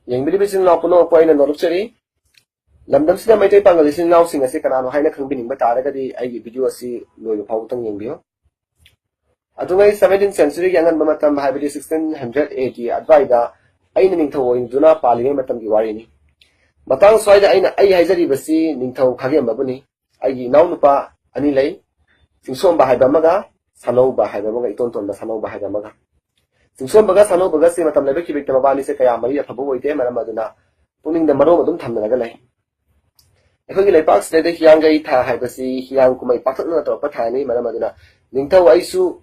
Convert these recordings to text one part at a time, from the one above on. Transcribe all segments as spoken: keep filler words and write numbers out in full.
ꯌꯦꯡꯕꯤꯔꯤꯕ ꯏꯆꯤꯟ ꯏꯅꯥꯎ ꯄꯨꯝꯅꯃꯛꯄꯨ ꯑꯩꯅ ꯅꯣꯂꯨꯛꯆꯔꯤ꯫ ꯂꯝꯗꯝꯁꯤꯗ ꯃꯩꯇꯩ ꯄꯥꯉꯜ ꯏꯆꯤꯟ ꯏꯅꯥꯎꯁꯤꯡ ꯑꯁꯤ ꯀꯅꯥꯅꯣ ꯍꯥꯏꯅ ꯈꯪꯕꯤꯅꯤꯡꯕ ꯇꯥꯔꯒꯗꯤ ꯑꯩꯒꯤ video ꯑꯁꯤ ꯂꯣꯏꯕ ꯐꯥꯎꯕꯇꯪ ꯌꯦꯡꯕꯤꯌꯨ꯫ ꯑꯗꯨꯉꯩ seventeenth centuryꯒꯤ ꯑꯉꯟꯕ ꯃꯇꯝ, ꯍꯥꯏꯕꯗꯤ sixteen hundred A D ꯑꯗꯨꯋꯥꯏꯗ ꯑꯩꯅ ꯅꯤꯡꯊꯧ ꯑꯣꯏꯗꯨꯅ ꯄꯥꯜꯂꯤꯉꯩ ꯃꯇꯝꯒꯤ ꯋꯥꯔꯤꯅꯤ꯫ ꯃꯇꯥꯡ ꯁ꯭ꯋꯥꯏꯗ ꯑꯩꯅ ꯑꯩ ꯍꯥꯏꯖꯔꯤꯕꯁꯤ ꯅꯤꯡꯊꯧ ꯈꯥꯒꯦꯝꯕꯕꯨꯅꯤ꯫ ꯑꯩꯒꯤ ꯏꯅꯥꯎꯅꯨꯄꯥ ꯑꯅꯤ ꯂꯩ, ꯆꯤꯡꯁꯣꯝꯕ ꯍꯥꯏꯕ ꯑꯃꯒ ꯁꯥꯅꯧꯕ ꯍꯥꯏꯕ ꯑꯃꯒ, ꯏꯇꯣꯟ ꯇꯣꯟꯕ ꯁꯥꯅꯧꯕ ꯍꯥꯏꯕ ꯑꯃꯒ꯫ ꯆꯤꯡꯁꯣꯝꯕꯒ ꯁꯥꯅꯧꯕꯒꯁꯤ ꯃꯇꯝ ꯂꯥꯏꯕꯛ ꯊꯤꯕ ꯃꯕꯥꯅꯤꯁꯦ ꯀꯌꯥ ꯃꯔꯤ ꯑꯐꯕ ꯑꯣꯏꯗꯦ, ꯃꯔꯝ ꯑꯗꯨꯅ ꯄꯨꯛꯅꯤꯡꯗ ꯃꯔꯣꯝ ꯑꯗꯨꯝ ꯊꯝꯅꯔꯒ ꯂꯩ꯫ ꯑꯩꯈꯣꯏꯒꯤ ꯂꯩꯄꯥꯛꯁꯤꯗꯩꯗ ꯍꯤꯌꯥꯡꯒꯩ ꯊꯥ ꯍꯥꯏꯕꯁꯤ ꯍꯤꯌꯥꯡ ꯀꯨꯝꯍꯩ ꯄꯥꯛꯇꯛꯅꯅ ꯇꯧꯔꯛꯄ ꯊꯥꯅꯤ꯫ ꯃꯔꯝ ꯑꯗꯨꯅ ꯅꯤꯡꯊꯧ ꯑꯩꯁꯨ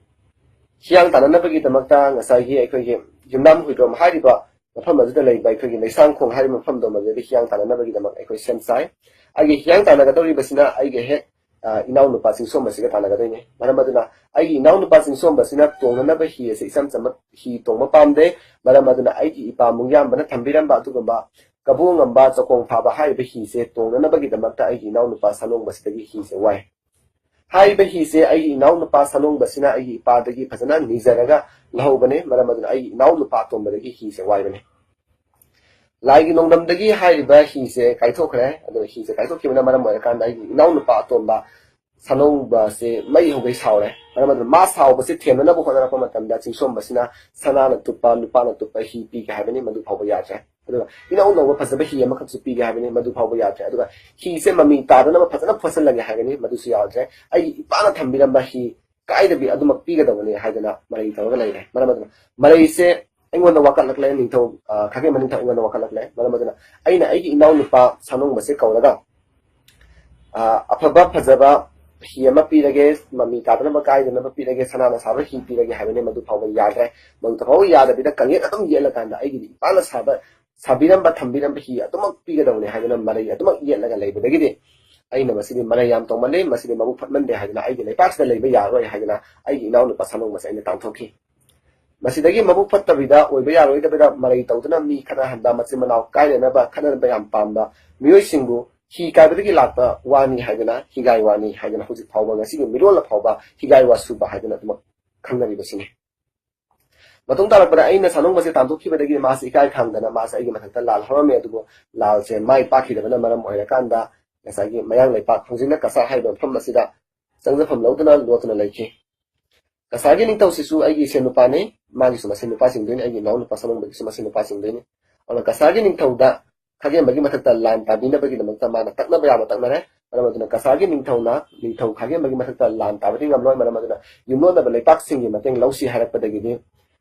ꯍꯤꯌꯥꯡ ꯇꯥꯟꯅꯅꯕꯒꯤꯗꯃꯛꯇ ꯉꯁꯥꯏꯒꯤ ꯑꯩꯈꯣꯏꯒꯤ ꯌꯨꯝꯅꯥꯝ ꯍꯨꯏꯗ꯭ꯔꯣꯝ ꯍꯥꯏꯔꯤꯕ ꯃꯐꯝ ꯑꯗꯨꯗ ꯂꯩꯕ ꯑꯩꯈꯣꯏꯒꯤ ꯂꯩꯁꯥꯡꯈꯣꯡ ꯍꯥꯏꯔꯤꯕ ꯃꯐꯝꯗꯣ ꯃꯗꯨꯗꯒꯤ ꯍꯤꯌꯥꯡ ꯇꯥꯟꯅꯅꯕꯒꯤꯗꯃꯛ ꯑꯩꯈꯣꯏ ꯁꯦꯝ ꯁꯥꯏ꯫ ꯑꯩꯒꯤ ꯍꯤꯌꯥꯡ ꯇꯥꯟꯅꯒꯗꯧꯔꯤꯕꯁꯤꯅ ꯑꯩꯒ ꯍꯦꯛ, ꯑ, ꯏꯅꯥꯎꯅꯨꯄꯥ ꯆꯤꯡꯁꯣꯝꯕꯁꯤꯒ ꯇꯥꯟꯅꯒꯗꯣꯏꯅꯦ꯫ ꯃꯔꯝ ꯑꯗꯨꯅ ꯑꯩꯒꯤ ꯏꯅꯥꯎꯅꯨꯄꯥ ꯆꯤꯡꯁꯣꯝꯕꯁꯤꯅ ꯇꯣꯡꯅꯅꯕ ꯍꯤ ꯑꯁꯤ ꯏꯆꯝ ꯆꯝꯕ ꯍꯤ ꯇꯣꯡꯕ ꯄꯥꯝꯗꯦ꯫ ꯃꯔꯝ ꯑꯗꯨꯅ ꯑꯩꯒꯤ ꯏꯄꯥ ꯃꯨꯡꯌꯥꯝꯕꯅ ꯊꯝꯕꯤꯔꯝꯕ ꯑꯗꯨꯒꯨꯝꯕ ꯀꯕꯣ ꯉꯝꯕ, ꯆꯀꯣꯡ ꯐꯥꯕ ꯍꯥꯏꯔꯤꯕ ꯍꯤꯁꯦ ꯇꯣꯡꯅꯅꯕꯒꯤꯗꯃꯛꯇ ꯑꯩꯒꯤ ꯏꯅꯥꯎꯅꯨꯄꯥ ꯁꯥꯅꯣꯡꯕꯁꯤꯗꯒꯤ ꯍꯤꯁꯦ ꯋꯥꯏ꯫ ꯍꯥꯏꯔꯤꯕ ꯍꯤꯁꯦ ꯑꯩꯒꯤ ꯏꯅꯥꯎꯅꯨꯄꯥ ꯁꯥꯅꯣꯡꯕꯁꯤꯅ ꯑꯩꯒꯤ ꯏꯄꯥꯗꯒꯤ ꯐꯖꯅ ꯅꯤꯖꯔꯒ ꯂꯧꯍꯧꯕꯅꯦ꯫ ꯃꯔꯝ ꯑꯗꯨꯅ ꯑꯩꯒꯤ ꯏꯅꯥꯎꯅꯨꯄꯥ ꯑꯇꯣꯝꯕꯗꯒꯤ ꯍꯤꯁꯦ ꯋꯥꯏꯕꯅꯦ꯫ ꯂꯥꯏꯒꯤ ꯅꯣꯡꯗꯝꯗꯒꯤ ꯍꯥꯏꯔꯤꯕ ꯍꯤꯁꯦ ꯀꯥꯏꯊꯣꯛꯈ꯭ꯔꯦ꯫ ꯑꯗꯣ ꯍꯤꯁꯦ ꯀꯥꯏꯊꯣꯛꯈꯤꯕꯅ ꯃꯔꯝ ꯑꯣꯏꯔꯀꯥꯟꯗ ꯑꯩꯒꯤ ꯏꯅꯥꯎꯅꯨꯄꯥ ꯑꯇꯣꯝꯕ ꯁꯥꯅꯣꯡꯕꯁꯦ ꯃꯩ ꯍꯧꯒꯩ ꯁꯥꯎꯔꯦ꯫ ꯃꯔꯝ ꯑꯗꯨꯅ ꯃꯥ ꯁꯥꯎꯕꯁꯦ ꯊꯦꯝꯅꯅꯕ ꯍꯣꯠꯅꯔꯛꯄ ꯃꯇꯝꯗ ꯆꯤꯡꯁꯣꯝꯕꯁꯤꯅ ꯁꯅꯥꯅ ꯇꯨꯞꯄ, ꯂꯨꯄꯥꯅ ꯇꯨꯞꯄ ꯍꯤ ꯄꯤꯒꯦ ꯍꯥꯏꯕꯅꯤ, ꯃꯗꯨ ꯐꯥꯎꯕ ꯌꯥꯗ꯭ꯔꯦ꯫ ꯑꯗꯨꯒ ꯏꯅꯧ ꯅꯧꯕ ꯐꯖꯕ ꯍꯤ ꯑꯃꯈꯛꯁꯨ ꯄꯤꯒꯦ ꯍꯥꯏꯕꯅꯤ, ꯃꯗꯨ ꯐꯥꯎꯕ ꯌꯥꯗ꯭ꯔꯦ꯫ ꯑꯗꯨꯒ ꯍꯤꯁꯦ ꯃꯃꯤ ꯇꯥꯗꯅꯕ ꯐꯖꯅ ꯐꯣꯠꯆꯜꯂꯒꯦ ꯍꯥꯏꯕꯅꯤ, ꯃꯗꯨꯁꯨ ꯌꯥꯗ꯭ꯔꯦ꯫ ꯑꯩꯒꯤ ꯏꯄꯥꯅ ꯊꯝꯕꯤꯔꯝꯕ ꯍꯤ ꯀꯥꯏꯗꯕꯤ ꯑꯗꯨꯃꯛ ꯄꯤꯒꯗꯕꯅꯤ ꯍꯥꯏꯗꯅ ꯃꯔꯩ ꯇꯧꯔꯒ ꯂꯩꯔꯦ꯫ ꯃꯔꯝ ꯑꯗꯨꯅ ꯃꯔꯩꯁꯦ ꯑꯩꯉꯣꯟꯗ ꯋꯥꯀꯠꯂꯛꯂꯦ, ꯅꯤꯡꯊꯧ, ꯑ, ꯈꯥꯒꯦꯝꯕ ꯅꯤꯡꯊꯧ ꯑꯩꯉꯣꯟꯗ ꯋꯥꯀꯠꯂꯛꯂꯦ꯫ ꯃꯔꯝ ꯑꯗꯨꯅ ꯑꯩꯅ ꯑꯩꯒꯤ ꯏꯅꯥꯎꯅꯨꯄꯥ ꯁꯥꯅꯣꯡꯕꯁꯦ ꯀꯧꯔꯒ, ꯑ, ꯑꯐꯕ ꯐꯖꯕ ꯍꯤ ꯑꯃ ꯄꯤꯔꯒꯦ, ꯃꯃꯤ ꯇꯥꯗꯅꯕ ꯀꯥꯏꯗꯅꯕ ꯄꯤꯔꯒꯦ, ꯁꯅꯥꯅ ꯁꯥꯕ ꯍꯤ ꯄꯤꯔꯒꯦ ꯍꯥꯏꯕꯅꯤ꯫ ꯃꯗꯨ ꯐꯥꯎꯕ ꯌꯥꯗ꯭ꯔꯦ꯫ ꯃꯗꯨ ꯐꯥꯎꯕ ꯌꯥꯗꯕꯤꯗ ꯀꯪꯌꯦꯠ ꯑꯗꯨꯝ ꯌꯦꯠꯂꯀꯥꯟꯗ ꯑꯩꯒꯤꯗꯤ ꯏꯄꯥꯅ ꯁꯥꯕ, ꯁꯥꯕꯤꯔꯝꯕ, ꯊꯝꯕꯤꯔꯝꯕ ꯍꯤ ꯑꯗꯨꯃꯛ ꯄꯤꯒꯗꯕꯅꯤ ꯍꯥꯏꯗꯨꯅ ꯃꯔꯩ ꯑꯗꯨꯃꯛ ꯌꯦꯠꯂꯒ ꯂꯩꯕꯗꯒꯤꯗꯤ ꯑꯩꯅ ꯃꯁꯤꯗꯤ ꯃꯔꯩ ꯌꯥꯝ ꯇꯧꯃꯜꯂꯦ, ꯃꯁꯤꯗꯤ ꯃꯕꯨꯛ ꯐꯠꯃꯟꯗꯦ ꯍꯥꯏꯗꯨꯅ ꯑꯩꯒꯤ ꯂꯩꯄꯥꯛꯁꯤꯗ ꯂꯩꯕ ꯌꯥꯔꯣꯏ ꯍꯥꯏꯗꯨꯅ ꯑꯩꯒꯤ ꯏꯅꯥꯎꯅꯨꯄꯥ ꯁꯥꯅꯣꯡꯕꯁꯦ ꯑꯩꯅ ꯇꯥꯟꯊꯣꯛꯈꯤ꯫ ꯃꯁꯤꯗꯒꯤ ꯃꯕꯨꯛ ꯐꯠꯇꯕꯤꯗ ꯑꯣꯏꯕ ꯌꯥꯔꯣꯏꯗꯕꯗ ꯃꯔꯩ ꯇꯧꯗꯨꯅ ꯃꯤ ꯈꯠꯅꯍꯟꯕ, ꯃꯆꯤꯟ ꯃꯅꯥꯎ ꯀꯥꯏꯅꯅꯕ ꯈꯠꯅꯕ ꯌꯥꯝ ꯄꯥꯝꯕ ꯃꯤꯑꯣꯏꯁꯤꯡꯕꯨ ꯍꯤ ꯀꯥꯏꯕꯗꯒꯤ ꯂꯥꯛꯄ ꯋꯥꯅꯤ ꯍꯥꯏꯗꯅ, ꯍꯤꯒꯥꯏ ꯋꯥꯅꯤ ꯍꯥꯏꯗꯅ ꯍꯧꯖꯤꯛ ꯐꯥꯎꯕ, ꯉꯁꯤꯒꯤ ꯃꯤꯔꯣꯜ ꯐꯥꯎꯕ ꯍꯤꯒꯥꯏ ꯋꯥ ꯁꯨꯕ ꯍꯥꯏꯗꯅ ꯑꯗꯨꯃꯛ ꯈꯪꯅꯔꯤꯕꯁꯤꯅꯤ꯫ ꯃꯇꯨꯡ ꯇꯥꯔꯛꯄꯗ ꯑꯩꯅ ꯁꯥꯅꯣꯡꯕꯁꯦ ꯇꯥꯟꯊꯣꯛꯈꯤꯕꯗꯒꯤ ꯃꯥꯁꯦ ꯏꯀꯥꯏ ꯈꯪꯗꯅ ꯃꯥꯁꯦ ꯑꯩꯒꯤ ꯃꯊꯛꯇ ꯂꯥꯜ ꯍꯧꯔꯝꯃꯦ꯫ ꯑꯗꯨꯕꯨ ꯂꯥꯜꯁꯦ ꯃꯥꯏ ꯄꯥꯛꯈꯤꯗꯕꯅ ꯃꯔꯝ ꯑꯣꯏꯔꯀꯥꯟꯗ ꯉꯁꯥꯏꯒꯤ ꯃꯌꯥꯡ ꯂꯩꯄꯥꯛ, ꯍꯧꯖꯤꯛꯅ ꯀꯁꯥꯔ ꯍꯥꯏꯔꯤꯕ ꯃꯐꯝ ꯑꯁꯤꯗ ꯆꯪꯖꯐꯝ ꯂꯧꯗꯨꯅ ꯂꯣꯠꯇꯨꯅ ꯂꯩꯈꯤ꯫ ꯀꯁꯥꯔꯒꯤ ꯅꯤꯡꯊꯧꯁꯤꯁꯨ ꯑꯩꯒꯤ ꯏꯁꯦꯟ ꯅꯨꯄꯥꯅꯤ, ꯃꯥꯒꯤꯁꯨ ꯃꯁꯦꯟ ꯅꯨꯄꯥꯁꯤꯡꯗꯣꯏꯅꯤ, ꯑꯩꯒꯤ ꯏꯅꯥꯎ ꯅꯨꯄꯥ ꯁꯥꯅꯣꯡꯕꯒꯤꯁꯨ ꯃꯁꯦꯟ ꯅꯨꯄꯥꯁꯤꯡꯗꯣꯏꯅꯤ꯫ ꯑꯗꯨꯅ ꯀꯁꯥꯔꯒꯤ ꯅꯤꯡꯊꯧꯗ ꯈꯥꯒꯦꯝꯕꯒꯤ ꯃꯊꯛꯇ ꯂꯥꯟ ꯇꯥꯕꯤꯅꯕꯒꯤꯗꯃꯛꯇ ꯃꯥꯅ ꯇꯛꯅꯕ ꯌꯥꯕ ꯇꯛꯅꯔꯦ꯫ ꯃꯔꯝ ꯑꯗꯨꯅ ꯀꯁꯥꯔꯒꯤ ꯅꯤꯡꯊꯧꯅ ꯅꯤꯡꯊꯧ ꯈꯥꯒꯦꯝꯕꯒꯤ ꯃꯊꯛꯇ ꯂꯥꯟ ꯇꯥꯕꯗꯤ ꯉꯝꯂꯣꯏ꯫ ꯃꯔꯝ ꯑꯗꯨꯅ ꯌꯨꯝꯂꯣꯟꯅꯕ ꯂꯩꯄꯥꯛꯁꯤꯡꯒꯤ ꯃꯇꯦꯡ ꯂꯧꯁꯤ ꯍꯥꯏꯔꯛꯄꯗꯒꯤꯗꯤ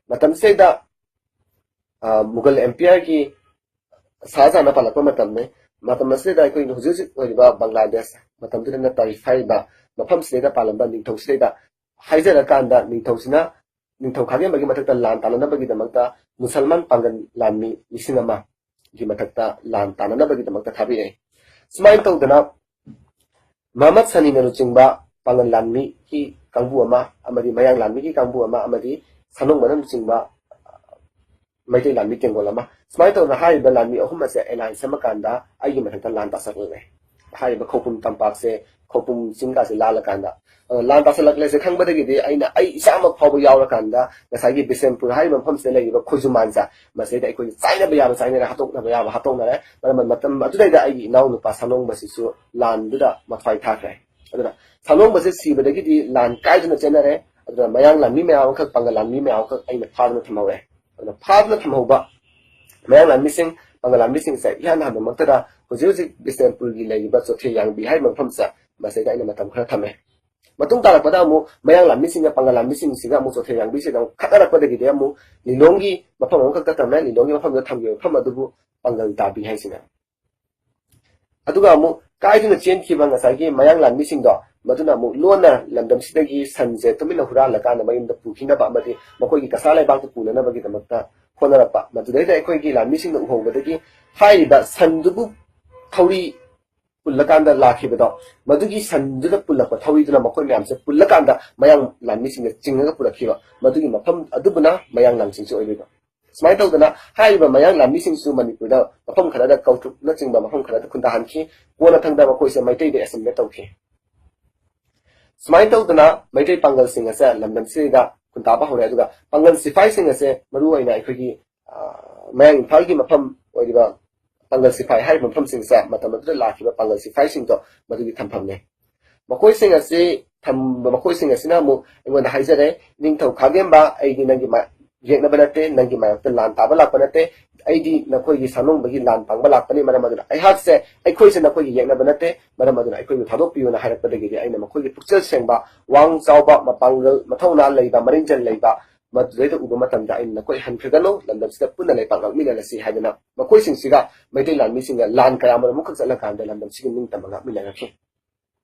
ꯃꯇꯝꯁꯤꯗ, ꯑ, ꯃꯨꯒꯜ ꯑꯦꯝꯄꯤꯌꯔꯒꯤ ꯁꯥꯍꯖꯍꯥꯟꯅ ꯄꯥꯜꯂꯛꯄ ꯃꯇꯝꯅꯤ꯫ ꯃꯇꯝ ꯑꯁꯤꯗ ꯑꯩꯈꯣꯏꯅ ꯍꯧꯖꯤꯛ ꯍꯧꯖꯤꯛ ꯑꯣꯏꯔꯤꯕ ꯕꯪꯒ꯭ꯂꯥꯗꯦꯁ, ꯃꯇꯝꯗꯨꯗ ꯅꯠꯇ꯭ꯔ ꯍꯥꯏꯔꯤꯕ ꯃꯐꯝꯁꯤꯗꯩꯗ ꯄꯥꯜꯂꯝꯕ ꯅꯤꯡꯊꯧꯁꯤꯗꯩꯗ ꯍꯥꯏꯖꯔꯀꯥꯟꯗ ꯅꯤꯡꯊꯧꯁꯤꯅ ꯅꯤꯡꯊꯧ ꯈꯥꯒꯦꯝꯕꯒꯤ ꯃꯊꯛꯇ ꯂꯥꯟ ꯇꯥꯟꯅꯅꯕꯒꯤꯗꯃꯛꯇ ꯃꯨꯁꯜꯃꯥꯟ ꯄꯥꯡꯒꯜ ꯂꯥꯟꯃꯤ ꯂꯤꯁꯤꯡ ꯑꯃꯒꯤ ꯃꯊꯛꯇ ꯂꯥꯟ ꯇꯥꯟꯅꯅꯕꯒꯤꯗꯃꯛꯇ ꯊꯥꯕꯤꯔꯛꯏ꯫ ꯁꯨꯃꯥꯏꯅ ꯇꯧꯗꯅ ꯃꯍꯃꯠ ꯁꯅꯤꯅ ꯂꯨꯆꯤꯡꯕ ꯄꯥꯡꯒꯜ ꯂꯥꯟꯃꯤꯒꯤ ꯀꯥꯡꯕꯨ ꯑꯃ, ꯑꯃꯗꯤ ꯃꯌꯥꯡ ꯂꯥꯟꯃꯤꯒꯤ ꯀꯥꯡꯕꯨ ꯑꯃ, ꯑꯃꯗꯤ ꯁꯥꯅꯣꯡꯕꯅ ꯂꯨꯆꯤꯡꯕ ꯃꯩꯇꯩ ꯂꯥꯟꯃꯤ ꯇꯦꯡꯒꯣꯜ ꯑꯃ, ꯁꯨꯃꯥꯏꯅ ꯇꯧꯗꯅ ꯍꯥꯏꯔꯤꯕ ꯂꯥꯟꯃꯤ ꯑꯍꯨꯝ ꯑꯁꯦ ꯑꯦꯂꯥꯏꯟꯁ ꯁꯦꯝꯃꯀꯥꯟꯗ ꯑꯩꯒꯤ ꯃꯊꯛꯇ ꯂꯥꯟ ꯇꯥꯁꯜꯂꯛꯂꯦ꯫ ꯍꯥꯏꯔꯤꯕ ꯈꯧꯄꯨꯝ ꯇꯝꯄꯥꯛꯁꯦ, ꯈꯧꯄꯨꯝ ꯆꯤꯡꯒꯥꯁꯦ ꯂꯥꯜꯂꯀꯥꯟꯗ, ꯑ, ꯂꯥꯟ ꯇꯥꯁꯜꯂꯛꯂꯦꯁꯦ ꯈꯪꯕꯗꯒꯤꯗꯤ ꯑꯩꯅ ꯑꯩ ꯏꯁꯥꯃꯛ ꯐꯥꯎꯕ ꯌꯥꯎꯔꯀꯥꯟꯗ ꯉꯁꯥꯏꯒꯤ ꯕꯤꯁꯦꯝꯄꯨꯔ ꯍꯥꯏꯔꯤꯕ ꯃꯐꯝꯁꯤꯗ ꯂꯩꯔꯤꯕ ꯈꯣꯏꯖꯨꯃꯥꯟꯁꯦ, ꯃꯁꯤꯗ ꯑꯩꯈꯣꯏꯅ ꯆꯥꯏꯅꯕ ꯌꯥꯕ ꯆꯥꯏꯅꯔꯦ, ꯍꯥꯠꯇꯣꯛꯅꯕ ꯌꯥꯕ ꯍꯥꯠꯇꯣꯛꯅꯔꯦ꯫ ꯃꯔꯝ ꯃꯇꯝ ꯑꯗꯨꯗꯩꯗ ꯑꯩꯒꯤ ꯏꯅꯥꯎ ꯅꯨꯄꯥ ꯁꯥꯅꯣꯡꯕꯁꯤꯁꯨ ꯂꯥꯟꯗꯨꯗ ꯃꯊ꯭ꯋꯥꯏ ꯊꯥꯈ꯭ꯔꯦ꯫ ꯑꯗꯨꯅ ꯁꯥꯅꯣꯡꯕꯁꯦ ꯁꯤꯕꯗꯒꯤꯗꯤ ꯂꯥꯟ ꯀꯥꯏꯗꯨꯅ ꯆꯦꯟꯅꯔꯦ꯫ ꯑꯗꯨꯅ ꯃꯌꯥꯡ ꯂꯥꯟꯃꯤ ꯃꯌꯥꯝ ꯑꯃꯈꯛ, ꯄꯥꯡꯒꯜ ꯂꯥꯟꯃꯤ ꯃꯌꯥꯝ ꯑꯃꯈꯛ ꯑꯩꯅ ꯐꯥꯗꯨꯅ ꯊꯝꯍꯧꯔꯦ꯫ ꯑꯗꯨꯅ ꯐꯥꯗꯨꯅ ꯊꯝꯍꯧꯕ ꯃꯌꯥꯡ ꯂꯥꯟꯃꯤꯁꯤꯡ, ꯄꯥꯡꯒꯜ ꯂꯥꯟꯃꯤꯁꯤꯡꯁꯦ ꯏꯍꯥꯟ ꯍꯥꯟꯕꯃꯛꯇꯗ ꯍꯧꯖꯤꯛ ꯍꯧꯖꯤꯛ ꯕꯤꯁꯅꯨꯄꯨꯔꯒꯤ ꯂꯩꯔꯤꯕ ꯆꯣꯊꯦ ꯌꯥꯡꯕꯤ ꯍꯥꯏꯔꯤꯕ ꯃꯐꯝꯁꯦ, ꯃꯁꯤꯗ ꯑꯩꯅ ꯃꯇꯝ ꯈꯔ ꯊꯝꯃꯦ꯫ ꯃꯇꯨꯡ ꯇꯥꯔꯛꯄꯗ ꯑꯃꯨꯛ ꯃꯌꯥꯡ ꯂꯥꯟꯃꯤꯁꯤꯡꯒ ꯄꯥꯡꯒꯜ ꯂꯥꯟꯃꯤꯁꯤꯡꯁꯤꯒ ꯑꯃꯨꯛ ꯆꯣꯊꯦ ꯌꯥꯡꯕꯤꯁꯤꯗ ꯑꯃꯨꯛ ꯈꯠꯅꯔꯛꯄꯗꯒꯤꯗꯤ ꯑꯃꯨꯛ ꯂꯤꯂꯣꯡꯒꯤ ꯃꯐꯝ ꯑꯃꯈꯛꯇ ꯊꯝꯃꯦ꯫ ꯂꯤꯂꯣꯡꯒꯤ ꯃꯐꯝꯗ ꯊꯝꯈꯤꯕ ꯃꯐꯝ ꯑꯗꯨꯕꯨ ꯄꯥꯡꯒꯜ ꯇꯥꯕꯤ ꯍꯥꯏꯁꯤꯅ꯫ ꯑꯗꯨꯒ ꯑꯃꯨꯛ ꯀꯥꯏꯗꯨꯅ ꯆꯦꯟꯈꯤꯕ ꯉꯁꯥꯏꯒꯤ ꯃꯌꯥꯡ ꯂꯥꯟꯃꯤꯁꯤꯡꯗꯣ, ꯃꯗꯨꯅ ꯑꯃꯨꯛ ꯂꯣꯟꯅ ꯂꯝꯗꯝꯁꯤꯗꯒꯤ ꯁꯟꯁꯦ ꯇꯨꯃꯤꯟꯅ ꯍꯨꯔꯥꯜꯂꯀꯥꯟꯗ ꯃꯌꯨꯝꯗ ꯄꯨꯈꯤꯅꯕ ꯑꯃꯗꯤ ꯃꯈꯣꯏꯒꯤ ꯀꯁꯥ ꯂꯩꯕꯥꯛꯇ ꯄꯨꯅꯅꯕꯒꯤꯗꯃꯛꯇ ꯍꯣꯠꯅꯔꯛꯄ꯫ ꯃꯗꯨꯗꯩꯗ ꯑꯩꯈꯣꯏꯒꯤ ꯂꯥꯟꯃꯤꯁꯤꯡꯅ ꯎꯍꯧꯕꯗꯒꯤ ꯍꯥꯏꯔꯤꯕ ꯁꯟꯗꯨꯕꯨ ꯊꯧꯔꯤ ꯄꯨꯜꯂꯀꯥꯟꯗ ꯂꯥꯛꯈꯤꯕꯗꯣ, ꯃꯗꯨꯒꯤ ꯁꯟꯗꯨꯗ ꯄꯨꯜꯂꯛꯄ ꯊꯧꯔꯤꯗꯨꯅ ꯃꯈꯣꯏ ꯃꯌꯥꯝꯁꯦ ꯄꯨꯜꯂꯀꯥꯟꯗ ꯃꯌꯥꯡ ꯂꯥꯟꯃꯤꯁꯤꯡꯅ ꯆꯤꯡꯉꯒ ꯄꯨꯔꯛꯈꯤꯕ, ꯃꯗꯨꯒꯤ ꯃꯐꯝ ꯑꯗꯨꯕꯨꯅ ꯃꯌꯥꯡ ꯂꯥꯟꯆꯤꯡꯁꯤ ꯑꯣꯏꯗꯣꯏꯕ꯫ ꯁꯨꯃꯥꯏꯅ ꯇꯧꯗꯅ ꯍꯥꯏꯔꯤꯕ ꯃꯌꯥꯡ ꯂꯥꯟꯃꯤꯁꯤꯡꯁꯨ ꯃꯅꯤꯄꯨꯔꯗ ꯃꯐꯝ ꯈꯔꯗ ꯀꯧꯇ꯭ꯔꯨꯛꯅꯆꯤꯡꯕ ꯃꯐꯝ ꯈꯔꯗ ꯈꯨꯟꯗꯥꯍꯟꯈꯤ꯫ ꯀꯣꯟꯅꯊꯪꯗ ꯃꯈꯣꯏꯁꯦ ꯃꯩꯇꯩꯗ ꯑꯦꯁꯤꯃꯤꯂꯦꯠ ꯇꯧꯈꯤ꯫ ꯁꯨꯃꯥꯏꯅ ꯇꯧꯗꯅ ꯃꯩꯇꯩ ꯄꯥꯡꯒꯜꯁꯤꯡ ꯑꯁꯦ ꯂꯝꯗꯝꯁꯤꯗ ꯈꯨꯟꯗꯥꯕ ꯍꯧꯔꯦ꯫ ꯑꯗꯨꯒ ꯄꯥꯡꯒꯜ ꯁꯤꯐꯥꯏꯁꯤꯡ ꯑꯁꯦ ꯃꯔꯨ ꯑꯣꯏꯅ ꯑꯩꯈꯣꯏꯒꯤ, ꯑ, ꯃꯌꯥꯡ ꯏꯝꯐꯥꯜꯒꯤ ꯃꯐꯝ ꯑꯣꯏꯔꯤꯕ ꯄꯥꯡꯒꯜ ꯁꯤꯐꯥꯏ ꯍꯥꯏꯔꯤꯕ ꯃꯐꯝꯁꯤꯡꯁꯦ ꯃꯇꯝ ꯑꯗꯨꯗ ꯂꯥꯛꯈꯤꯕ ꯄꯥꯡꯒꯜ ꯁꯤꯐꯥꯏꯁꯤꯡꯗꯣ ꯃꯗꯨꯒꯤ ꯊꯝꯐꯝꯅꯦ꯫ ꯃꯈꯣꯏꯁꯤꯡ ꯑꯁꯤ ꯊꯝꯕ, ꯃꯈꯣꯏꯁꯤꯡ ꯑꯁꯤꯅ ꯑꯃꯨꯛ ꯑꯩꯉꯣꯟꯗ ꯍꯥꯏꯖꯔꯦ, "ꯅꯤꯡꯊꯧ ꯈꯥꯒꯦꯝꯕ, ꯑꯩꯗꯤ ꯅꯪꯒꯤ ꯃꯥ-, ꯌꯦꯛꯅꯕ ꯅꯠꯇꯦ, ꯅꯪꯒꯤ ꯃꯥꯌꯣꯛꯇ ꯂꯥꯟ ꯇꯥꯕ ꯂꯥꯛꯄ ꯅꯠꯇꯦ, ꯑꯩꯗꯤ ꯅꯈꯣꯏꯒꯤ ꯁꯥꯅꯣꯡꯕꯒꯤ ꯂꯥꯟ ꯄꯥꯡꯕ ꯂꯥꯛꯄꯅꯤ, ꯃꯔꯝ ꯑꯗꯨꯅ ꯑꯩꯍꯥꯛꯁꯦ, ꯑꯩꯈꯣꯏꯁꯦ ꯅꯈꯣꯏꯒꯤ ꯌꯦꯛꯅꯕ ꯅꯠꯇꯦ, ꯃꯔꯝ ꯑꯗꯨꯅ ꯑꯩꯈꯣꯏꯕꯨ ꯊꯥꯗꯣꯛꯄꯤꯌꯨꯅ" ꯍꯥꯏꯔꯛꯄꯗꯒꯤꯗꯤ ꯑꯩꯅ ꯃꯈꯣꯏꯒꯤ ꯄꯨꯛꯆꯦꯜ ꯁꯦꯡꯕ, ꯋꯥꯡ ꯆꯥꯎꯕ, ꯃꯄꯥꯡꯒꯜ, ꯃꯊꯧꯅꯥ ꯂꯩꯕ, ꯃꯔꯤꯡꯖꯦꯜ ꯂꯩꯕ, ꯃꯗꯨꯗꯩꯗ ꯎꯕ ꯃꯇꯝꯗ ꯑꯩꯅ "ꯅꯈꯣꯏ ꯍꯟꯈ꯭ꯔꯒꯅꯨ, ꯂꯝꯗꯝꯁꯤꯗ ꯄꯨꯟꯅ ꯂꯩꯄꯥꯛ ꯉꯥꯛꯃꯤꯟꯅꯔꯁꯤ" ꯍꯥꯏꯗꯅ ꯃꯈꯣꯏꯁꯤꯡꯁꯤꯒ ꯃꯩꯇꯩ ꯂꯥꯟꯃꯤꯁꯤꯡꯒ ꯂꯥꯟ ꯀꯌꯥ ꯃꯔꯨꯝ ꯑꯃꯈꯛ ꯆꯠꯂꯀꯥꯟꯗ ꯂꯝꯗꯝꯁꯤꯒꯤ ꯅꯤꯡꯇꯝꯕ ꯉꯥꯛꯃꯤꯟꯅꯔꯛꯈꯤ꯫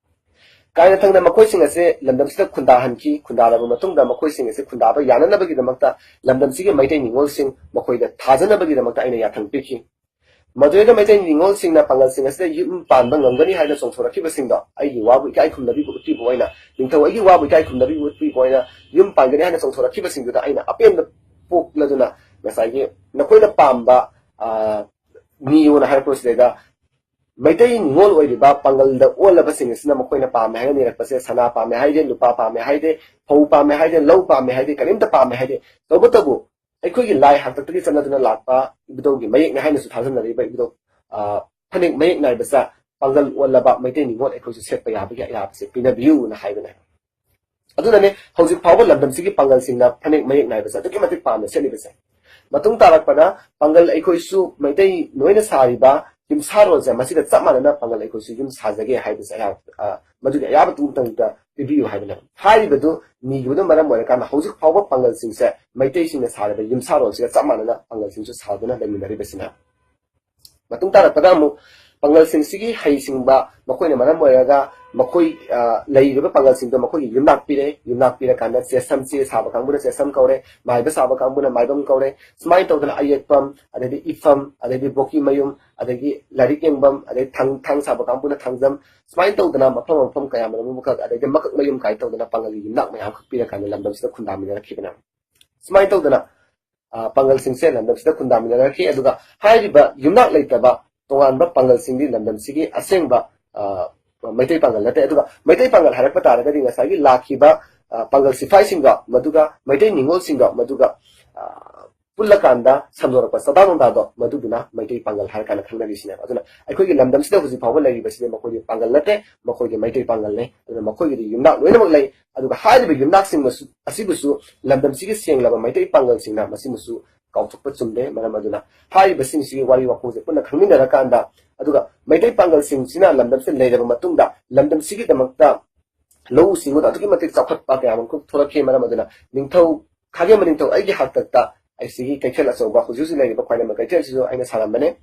ꯀꯥꯏꯅꯊꯪꯗ ꯃꯈꯣꯏꯁꯤꯡ ꯑꯁꯦ ꯂꯝꯗꯝꯁꯤꯗ ꯈꯨꯟꯗꯥꯍꯟꯈꯤ꯫ ꯈꯨꯟꯗꯥꯔꯕ ꯃꯇꯨꯡꯗ ꯃꯈꯣꯏꯁꯤꯡ ꯑꯁꯦ ꯈꯨꯟꯗꯥꯕ ꯌꯥꯅꯅꯕꯒꯤꯗꯃꯛꯇ ꯂꯝꯗꯝꯁꯤꯒꯤ ꯃꯩꯇꯩ ꯅꯤꯉꯣꯜꯁꯤꯡ ꯃꯈꯣꯏꯗ ꯊꯥꯖꯅꯕꯒꯤꯗꯃꯛꯇ ꯑꯩꯅ ꯌꯥꯊꯪ ꯄꯤꯈꯤ꯫ ꯃꯗꯨꯗ ꯃꯩꯇꯩ ꯅꯤꯉꯣꯜꯁꯤꯡꯅ ꯄꯥꯡꯒꯜꯁꯤꯡ ꯑꯁꯤꯗ ꯌꯨꯝ ꯄꯥꯟꯕ ꯉꯝꯒꯅꯤ ꯍꯥꯏꯅ ꯆꯣꯡꯊꯣꯔꯛꯈꯤꯕꯁꯤꯡꯗꯣ ꯑꯩꯒꯤ ꯋꯥꯕꯨ ꯏꯀꯥꯏ ꯈꯨꯝꯅꯕꯤꯕ ꯎꯠꯄꯤꯕ ꯑꯣꯏꯅ, ꯅꯤꯡꯊꯧ ꯑꯩꯒꯤ ꯋꯥꯕꯨ ꯏꯀꯥꯏ ꯈꯨꯝꯅꯕꯤꯕ ꯎꯠꯄꯤꯕ ꯑꯣꯏꯅ ꯌꯨꯝ ꯄꯥꯟꯒꯅꯤ ꯍꯥꯏꯅ ꯆꯣꯡꯊꯣꯔꯛꯈꯤꯕꯁꯤꯡꯗꯨꯗ ꯑꯩꯅ ꯑꯄꯦꯟꯕ ꯄꯣꯛꯂꯗꯨꯅ ꯉꯁꯥꯏꯒꯤ ꯅꯈꯣꯏꯅ ꯄꯥꯝꯕ, ꯑ, ꯅꯤꯌꯣꯅ ꯍꯥꯏꯔꯛꯄꯁꯤꯗꯩꯗ ꯃꯩꯇꯩ ꯅꯤꯉꯣꯜ ꯑꯣꯏꯔꯤꯕ ꯄꯥꯡꯒꯜꯗ ꯑꯣꯜꯂꯕꯁꯤꯡ ꯑꯁꯤꯅ ꯃꯈꯣꯏꯅ ꯄꯥꯝꯃꯦ ꯍꯥꯏꯅ ꯅꯤꯔꯛꯄꯁꯦ ꯁꯅꯥ ꯄꯥꯝꯃꯦ ꯍꯥꯏꯗꯦ, ꯂꯨꯄꯥ ꯄꯥꯝꯃꯦ ꯍꯥꯏꯗꯦ, ꯐꯧ ꯄꯥꯝꯃꯦ ꯍꯥꯏꯗꯦ, ꯂꯧ ꯄꯥꯝꯃꯦ ꯍꯥꯏꯗꯦ, ꯀꯔꯤꯝꯇ ꯄꯥꯝꯃꯦ ꯍꯥꯏꯗꯦ꯫ ꯇꯧꯕꯇꯕꯨ ꯑꯩꯈꯣꯏꯒꯤ ꯂꯥꯏ ꯍꯥꯛꯇꯛꯇꯒꯤ ꯆꯠꯅꯗꯨꯅ ꯂꯥꯛꯄ ꯏꯕꯨꯙꯧꯒꯤ ꯃꯌꯦꯛꯅꯦ ꯍꯥꯏꯅꯁꯨ ꯊꯥꯖꯅꯔꯤꯕ ꯏꯕꯨꯙꯧ, ꯑ, ꯐꯅꯦꯛ ꯃꯌꯦꯛ ꯅꯥꯏꯕꯁꯦ ꯄꯥꯡꯒꯜ ꯑꯣꯜꯂꯕ ꯃꯩꯇꯩ ꯅꯤꯉꯣꯜ ꯑꯩꯈꯣꯏꯁꯨ ꯁꯦꯠꯄ ꯌꯥꯕꯒꯤ ꯑꯌꯥꯕꯁꯦ ꯄꯤꯅꯕꯤꯌꯨꯅ ꯍꯥꯏꯕꯅꯦ꯫ ꯑꯗꯨꯅꯅꯦ ꯍꯧꯖꯤꯛ ꯐꯥꯎꯕ ꯂꯝꯗꯝꯁꯤꯒꯤ ꯄꯥꯡꯒꯜꯁꯤꯡꯅ ꯐꯅꯦꯛ ꯃꯌꯦꯛ ꯅꯥꯏꯕꯁꯦ ꯑꯗꯨꯛꯀꯤ ꯃꯇꯤꯛ ꯄꯥꯝꯅ ꯁꯦꯠꯂꯤꯕꯁꯦ꯫ ꯃꯇꯨꯡ ꯇꯥꯔꯛꯄꯗ ꯄꯥꯡꯒꯜ ꯑꯩꯈꯣꯏꯁꯨ ꯃꯩꯇꯩ ꯂꯣꯏꯅ ꯁꯥꯔꯤꯕ ꯌꯨꯝꯁꯥꯔꯣꯜꯁꯦ ꯃꯁꯤꯒ ꯆꯞ ꯃꯥꯟꯅꯅ ꯄꯥꯡꯒꯜ ꯑꯩꯈꯣꯏꯁꯨ ꯌꯨꯝ ꯁꯥꯖꯒꯦ ꯍꯥꯏꯕꯁꯦ ꯑꯩꯍꯥꯛ, ꯑ, ꯃꯗꯨꯒꯤ ꯑꯌꯥꯕ ꯇꯨꯡꯇꯪꯗ ꯄꯤꯕꯤꯌꯨ ꯍꯥꯏꯕꯅꯦ꯫ ꯍꯥꯏꯔꯤꯕꯗꯨ ꯅꯤꯈꯤꯕꯗꯨꯅ ꯃꯔꯝ ꯑꯣꯏꯔꯀꯥꯟꯗ ꯍꯧꯖꯤꯛ ꯐꯥꯎꯕ ꯄꯥꯡꯒꯜꯁꯤꯡꯁꯦ ꯃꯩꯇꯩꯁꯤꯡꯅ ꯁꯥꯔꯤꯕ ꯌꯨꯝꯁꯥꯔꯣꯜꯁꯤꯒ ꯆꯞ ꯃꯥꯟꯅꯅ ꯄꯥꯡꯒꯜꯁꯤꯡꯁꯨ ꯁꯥꯗꯨꯅ ꯂꯩꯃꯤꯟꯅꯔꯤꯕꯁꯤꯅ꯫ ꯃꯇꯨꯡ ꯇꯥꯔꯛꯄꯗ ꯑꯃꯨꯛ ꯄꯥꯡꯒꯜꯁꯤꯡꯁꯤꯒꯤ ꯍꯩꯁꯤꯡꯕ ꯃꯈꯣꯏꯅ ꯃꯔꯝ ꯑꯣꯏꯔꯒ ꯃꯈꯣꯏ, ꯑ, ꯂꯩꯔꯤꯕ ꯄꯥꯡꯒꯜꯁꯤꯡꯗꯣ ꯃꯈꯣꯏꯒꯤ ꯌꯨꯝꯅꯥꯛ ꯄꯤꯔꯦ꯫ ꯌꯨꯝꯅꯥꯛ ꯄꯤꯔꯀꯥꯟꯗ ꯆꯦꯁꯝ, ꯆꯦ ꯁꯥꯕ ꯀꯥꯡꯕꯨꯅ ꯆꯦꯁꯝ ꯀꯧꯔꯦ, ꯃꯥꯏꯕ ꯁꯥꯕ ꯀꯥꯡꯕꯨꯅ ꯃꯥꯏꯕꯝ ꯀꯧꯔꯦ꯫ ꯁꯨꯃꯥꯏꯅ ꯇꯧꯗꯅ ꯑꯌꯦꯛꯐꯝ, ꯑꯗꯩꯗꯤ ꯏꯐꯝ, ꯑꯗꯩꯗꯤ ꯕꯣꯀꯤ ꯃꯌꯨꯝ, ꯑꯗꯒꯤ ꯂꯥꯏꯔꯤꯛ ꯌꯦꯡꯐꯝ, ꯑꯗꯩ ꯊꯥꯡ, ꯊꯥꯡ ꯁꯥꯕ ꯀꯥꯡꯕꯨꯅ ꯊꯥꯡꯖꯝ, ꯁꯨꯃꯥꯏꯅ ꯇꯧꯗꯅ ꯃꯐꯝ ꯃꯐꯝ ꯀꯌꯥ ꯃꯔꯨꯝ ꯑꯃꯈꯛ, ꯑꯗꯩꯗꯤ ꯃꯀꯛ ꯃꯌꯨꯝ ꯀꯥꯏꯅ ꯇꯧꯗꯅ ꯄꯥꯡꯒꯜꯒꯤ ꯌꯨꯝꯅꯥꯛ ꯃꯌꯥꯝ ꯑꯃꯈꯛ ꯄꯤꯔꯀꯥꯟꯗ ꯂꯝꯗꯝꯁꯤꯗ ꯈꯨꯟꯗꯥꯃꯤꯟꯅꯔꯛꯈꯤꯕꯅꯦ꯫ ꯁꯨꯃꯥꯏꯅ ꯇꯧꯗꯅ, ꯑ, ꯄꯥꯡꯒꯜꯁꯤꯡꯁꯦ ꯂꯝꯗꯝꯁꯤꯗ ꯈꯨꯟꯗꯥꯃꯤꯟꯅꯔꯛꯈꯤ꯫ ꯑꯗꯨꯒ ꯍꯥꯏꯔꯤꯕ ꯌꯨꯝꯅꯥꯛ ꯂꯩꯇꯕ ꯇꯣꯉꯥꯟꯕ ꯄꯥꯡꯒꯜꯁꯤꯡꯗꯤ ꯂꯝꯗꯝꯁꯤꯒꯤ ꯑꯁꯦꯡꯕ, ꯑ, ꯃꯩꯇꯩ ꯄꯥꯡꯒꯜ ꯅꯠꯇꯦ꯫ ꯑꯗꯨꯒ ꯃꯩꯇꯩ ꯄꯥꯡꯒꯜ ꯍꯥꯏꯔꯛꯄ ꯇꯥꯔꯒꯗꯤ ꯉꯁꯥꯏꯒꯤ ꯂꯥꯛꯈꯤꯕ ꯑ, ꯄꯥꯡꯒꯜ ꯁꯤꯐꯥꯏꯁꯤꯡꯒ, ꯃꯗꯨꯒ ꯃꯩꯇꯩ ꯅꯤꯉꯣꯜꯁꯤꯡꯒ, ꯃꯗꯨꯒ, ꯑ, ꯄꯨꯜꯂꯀꯥꯟꯗ ꯁꯟꯗꯣꯔꯛꯄ ꯆꯥꯗꯥ ꯅꯧꯗꯥꯗꯣ, ꯃꯗꯨꯗꯨꯅ ꯃꯩꯇꯩ ꯄꯥꯡꯒꯜ ꯍꯥꯏꯔ ꯀꯥꯟꯗ ꯈꯪꯅꯔꯤꯁꯤꯅꯦꯕ꯫ ꯑꯗꯨꯅ ꯑꯩꯈꯣꯏꯒꯤ ꯂꯝꯗꯝꯁꯤꯗ ꯍꯧꯖꯤꯛ ꯐꯥꯎꯕ ꯂꯩꯔꯤꯕꯁꯤꯗꯤ ꯃꯈꯣꯏꯗꯤ ꯄꯥꯡꯒꯜ ꯅꯠꯇꯦ, ꯃꯈꯣꯏꯗꯤ ꯃꯩꯇꯩ ꯄꯥꯡꯒꯜꯅꯤ꯫ ꯑꯗꯨꯅ ꯃꯈꯣꯏꯒꯤꯗꯤ ꯌꯨꯝꯅꯥꯛ ꯂꯣꯏꯅꯃꯛ ꯂꯩ꯫ ꯑꯗꯨꯒ ꯍꯥꯏꯔꯤꯕ ꯌꯨꯝꯅꯥꯛꯁꯤꯡ ꯃꯁꯨ-, ꯑꯁꯤꯕꯨꯁꯨ ꯂꯝꯗꯝꯁꯤꯒꯤ ꯁꯦꯡꯂꯕ ꯃꯩꯇꯩ ꯄꯥꯡꯒꯜꯁꯤꯡꯅ ꯃꯁꯤꯃꯁꯨ ꯀꯥꯎꯊꯣꯛꯄ ꯆꯨꯝꯗꯦ꯫ ꯃꯔꯝ ꯑꯗꯨꯅ ꯍꯥꯏꯔꯤꯕꯁꯤꯡꯁꯤꯒꯤ ꯋꯥꯔꯤ ꯋꯥꯈꯣꯡꯁꯦ ꯄꯨꯟꯅ ꯈꯪꯃꯤꯟꯅꯔꯀꯥꯟꯗ, ꯑꯗꯨꯒ ꯃꯩꯇꯩ ꯄꯥꯡꯒꯜꯁꯤꯡꯁꯤꯅ ꯂꯝꯗꯝꯁꯤꯗ ꯂꯩꯔꯕ ꯃꯇꯨꯡꯗ ꯂꯝꯗꯝꯁꯤꯒꯤꯗꯃꯛꯇ ꯂꯧꯎ ꯁꯤꯡꯎꯗ ꯑꯗꯨꯛꯀꯤ ꯃꯇꯤꯛ ꯆꯥꯎꯈꯠꯄ ꯀꯌꯥ ꯑꯃ ꯊꯣꯛꯂꯛꯈꯤ꯫ ꯃꯔꯝ ꯑꯗꯨꯅ ꯅꯤꯡꯊꯧ, ꯈꯥꯒꯦꯝꯕ ꯅꯤꯡꯊꯧ ꯑꯩꯒꯤ ꯍꯥꯛꯇꯛꯇ ꯑꯩꯁꯤꯒꯤ ꯀꯩꯊꯦꯜ ꯑꯆꯧꯕ, ꯍꯧꯖꯤꯛ ꯍꯧꯖꯤꯛ ꯂꯩꯔꯤꯕ ꯈ꯭ꯋꯥꯏꯔꯝꯕ ꯀꯩꯊꯦꯜꯁꯤꯁꯨ ꯑꯩꯅ ꯁꯥꯔꯝꯕꯅꯦ꯫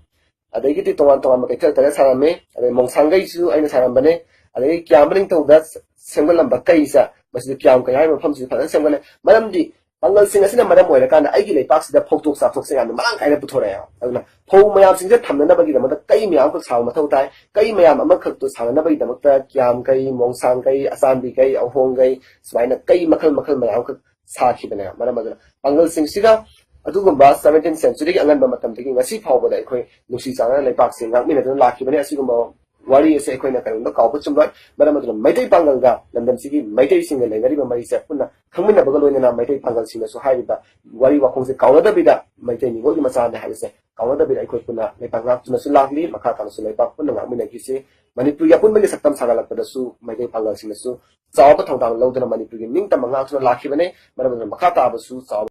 ꯑꯗꯒꯤꯗꯤ ꯇꯣꯉꯥꯟ ꯇꯣꯉꯥꯟꯕ ꯀꯩꯊꯦꯜ ꯇꯔꯦꯠ ꯁꯥꯔꯝꯃꯤ꯫ ꯑꯗꯩ ꯃꯣꯡꯁꯥꯡꯒꯩꯁꯨ ꯑꯩꯅ ꯁꯥꯔꯝꯕꯅꯦ꯫ ꯑꯗꯒꯤ ꯀꯤꯌꯥꯝꯕ ꯅꯤꯡꯊꯧꯗ ꯁꯦꯝꯒꯠꯂꯝꯕ ꯀꯩꯁꯦ, ꯃꯁꯤꯗ ꯀꯤꯌꯥꯝ ꯀꯩ ꯍꯥꯏꯔꯤꯕ ꯃꯐꯝꯁꯤꯁꯨ ꯐꯖꯅ ꯁꯦꯝꯒꯠꯂꯦ꯫ ꯃꯔꯝꯗꯤ ꯄꯥꯡꯒꯜꯁꯤꯡ ꯑꯁꯤꯅ ꯃꯔꯝ ꯑꯣꯏꯔꯀꯥꯟꯗ ꯑꯩꯒꯤ ꯂꯩꯄꯥꯛꯁꯤꯗ ꯐꯧꯗꯣꯛ ꯆꯥꯊꯣꯛꯁꯦ ꯌꯥꯝꯅ ꯃꯔꯥꯡ ꯀꯥꯏꯅ ꯄꯨꯊꯣꯔꯛꯑꯦ꯫ ꯑꯗꯨꯅ ꯐꯧ ꯃꯌꯥꯝꯁꯤꯡꯁꯦ ꯊꯝꯅꯅꯕꯒꯤꯗꯃꯛꯇ ꯀꯩ ꯃꯌꯥꯝ ꯑꯃꯈꯛ ꯁꯥꯕ ꯃꯊꯧ ꯇꯥꯏ꯫ ꯀꯩ ꯃꯌꯥꯝ ꯑꯃꯈꯛꯇꯣ ꯁꯥꯟꯅꯅꯕꯒꯤꯗꯃꯛꯇ ꯀꯤꯌꯥꯝ ꯀꯩ, ꯃꯣꯡꯁꯥꯡ ꯀꯩ, ꯑꯆꯥꯟꯕꯤ ꯀꯩ, ꯑꯍꯣꯡ ꯀꯩ, ꯁꯨꯃꯥꯏꯅ ꯀꯩ ꯃꯈꯜ ꯃꯈꯜ ꯃꯌꯥꯝ ꯑꯃꯈꯛ ꯁꯥꯈꯤꯕꯅꯦ꯫ ꯃꯔꯝ ꯑꯗꯨꯅ ꯄꯥꯡꯒꯜꯁꯤꯡꯁꯤꯒ ꯑꯗꯨꯒꯨꯝꯕ seventeenth centuryꯒꯤ ꯑꯉꯟꯕ ꯃꯇꯝꯗꯒꯤ ꯉꯁꯤ ꯐꯥꯎꯕꯗ ꯑꯩꯈꯣꯏ ꯅꯨꯡꯁꯤ ꯆꯥꯟꯅꯅ ꯂꯩꯄꯥꯛꯁꯤ ꯉꯥꯛꯃꯤꯟꯅꯗꯨꯅ ꯂꯥꯛꯈꯤꯕꯅꯤ꯫ ꯑꯁꯤꯒꯨꯝꯕ ꯋꯥꯔꯤ ꯑꯁꯦ ꯑꯩꯈꯣꯏꯅ ꯀꯔꯤꯒꯨꯝꯕ ꯀꯥꯎꯕ ꯆꯨꯝꯂꯣꯏ꯫ ꯃꯔꯝ ꯑꯗꯨꯅ ꯃꯩꯇꯩ ꯄꯥꯡꯒꯜꯒ ꯂꯝꯗꯝꯁꯤꯒꯤ ꯃꯩꯇꯩꯁꯤꯡꯒ ꯂꯩꯅꯔꯤꯕ ꯃꯔꯤꯁꯦ ꯄꯨꯟꯅ ꯈꯪꯃꯤꯟꯅꯕꯒ ꯂꯣꯏꯅꯅ ꯃꯩꯇꯩ ꯄꯥꯡꯒꯜꯁꯤꯡꯅꯁꯨ ꯍꯥꯏꯔꯤꯕ ꯋꯥꯔꯤ ꯋꯥꯈꯣꯡꯁꯦ ꯀꯥꯎꯅꯗꯕꯤꯗ, ꯃꯩꯇꯩ ꯅꯤꯉꯣꯜꯒꯤ ꯃꯆꯥꯅꯦ ꯍꯥꯏꯕꯁꯦ ꯀꯥꯎꯅꯗꯕꯤꯗ ꯑꯩꯈꯣꯏ ꯄꯨꯟꯅ ꯂꯩꯄꯥꯛ ꯉꯥꯛꯇꯨꯅꯁꯨ ꯂꯥꯛꯂꯤ꯫ ꯃꯈꯥ ꯇꯥꯅꯁꯨ ꯂꯩꯄꯥꯛ ꯄꯨꯟꯅ ꯉꯥꯛꯃꯤꯟꯅꯈꯤꯁꯤ꯫ ꯃꯅꯤꯄꯨꯔꯒꯤ ꯑꯄꯨꯟꯕꯒꯤ ꯁꯛꯇꯝ ꯁꯥꯒꯠꯂꯛꯄꯗꯁꯨ ꯃꯩꯇꯩ ꯄꯥꯡꯒꯜꯁꯤꯡꯅꯁꯨ ꯆꯥꯎꯕ ꯊꯧꯗꯥꯡ ꯂꯧꯗꯨꯅ ꯃꯅꯤꯄꯨꯔꯒꯤ ꯅꯤꯡꯇꯝꯕ ꯉꯥꯛꯇꯨꯅ ꯂꯥꯛꯈꯤꯕꯅꯦ꯫ ꯃꯔꯝ ꯑꯗꯨꯅ ꯃꯈꯥ ꯇꯥꯕꯁꯨ ꯆꯥꯎꯕ